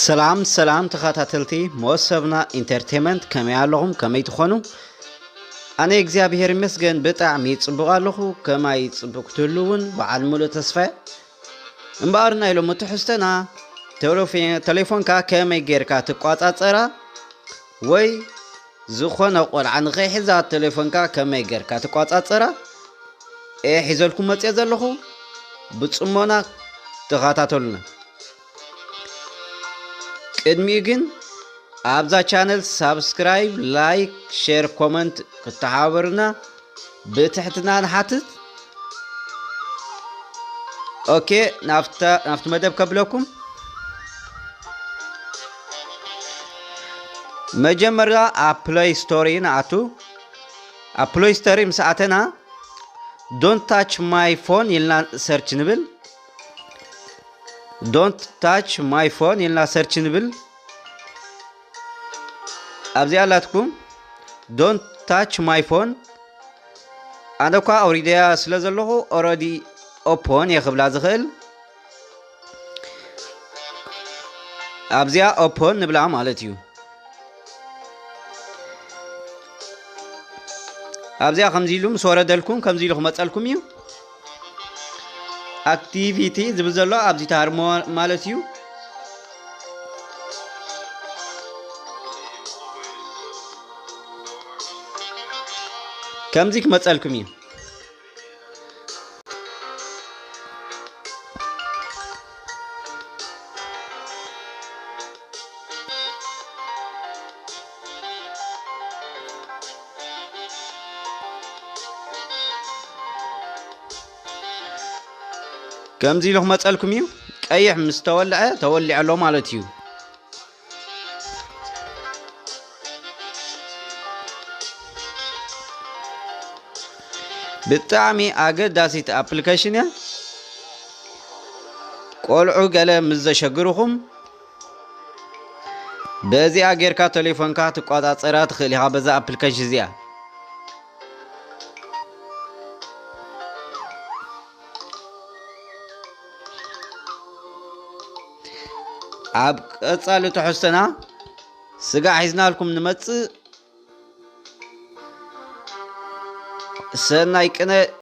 ሰላም ሰላም ተኸታተልቲ መወሰብና ኢንተርቴንመንት፣ ከመይ ኣለኹም? ከመይ ትኾኑ? ኣነ እግዚኣብሔር ይመስገን ብጣዕሚ ጽቡቕ ኣለኹ። ከማይ ጽቡቕ ክትህሉ እውን በዓል ሙሉእ ተስፋ እየ። እምበኣር ናይ ሎሚ ትሕዝቶና ተሌፎ-፣ ተሌፎንካ ከመይ ጌርካ ትቋጻጸራ ወይ ዝኾነ ቆልዓ ንኸይሕዛ ተሌፎንካ ከመይ ጌርካ ትቋጻጸራ እየ ሒዘልኩም መጽየ ዘለኹ። ብጽሞና ተኸታተሉና። ቅድሚኡ ግን ኣብዛ ቻነል ሳብስክራይብ፣ ላይክ፣ ሼር፣ ኮመንት ክተሓባበሩና ብትሕትና ንሓትት። ኦኬ፣ ናብታ-፣ ናብቲ መደብ ከብለኩም። መጀመርያ ኣብ ፕለይ ስቶሪ ንኣቱ። ኣብ ፕለይ ስቶሪ ምስ ኣተና ዶንት ታች ማይ ፎን ኢልና ሰርች ንብል። ዶንት ታች ማይ ፎን ኢልና ሰርች ንብል። ኣብዚኣ ኣላትኩም ዶንት ታች ማይ ፎን። ኣነ እኳ ኣውሪደያ ስለ ዘለኹ ኦረዲ ኦፖን እየ ክብላ ዝኽእል። ኣብዚኣ ኦፖን ንብላ ማለት እዩ። ኣብዚኣ ከምዚ ኢሉ ምስ ወረደልኩም ከምዚ ኢሉ ክመፀልኩም እዩ። ኣክቲቪቲ ዝብል ዘሎ ኣብዚ ተሃርሞ ማለት እዩ። ከምዚ ክመፀልኩም እዩ። ከምዚ ኢሉ ክመፀልኩም እዩ። ቀይሕ ምስ ተወልዐ ተወሊዐ ኣሎ ማለት እዩ። ብጣዕሚ ኣገዳሲት ኣፕሊኬሽን እያ። ቆልዑ ገለ ምስ ዘሸግርኹም በዚኣ ጌርካ ቴሌፎንካ ትቆጻጸራ ትኽእል ኢኻ በዛ ኣፕሊኬሽን እዚኣ። ኣብ ቀጻሊ ትሕዝቶና ስጋዕ ሒዝናልኩም ንመጽእ። ሰናይ ቅነ።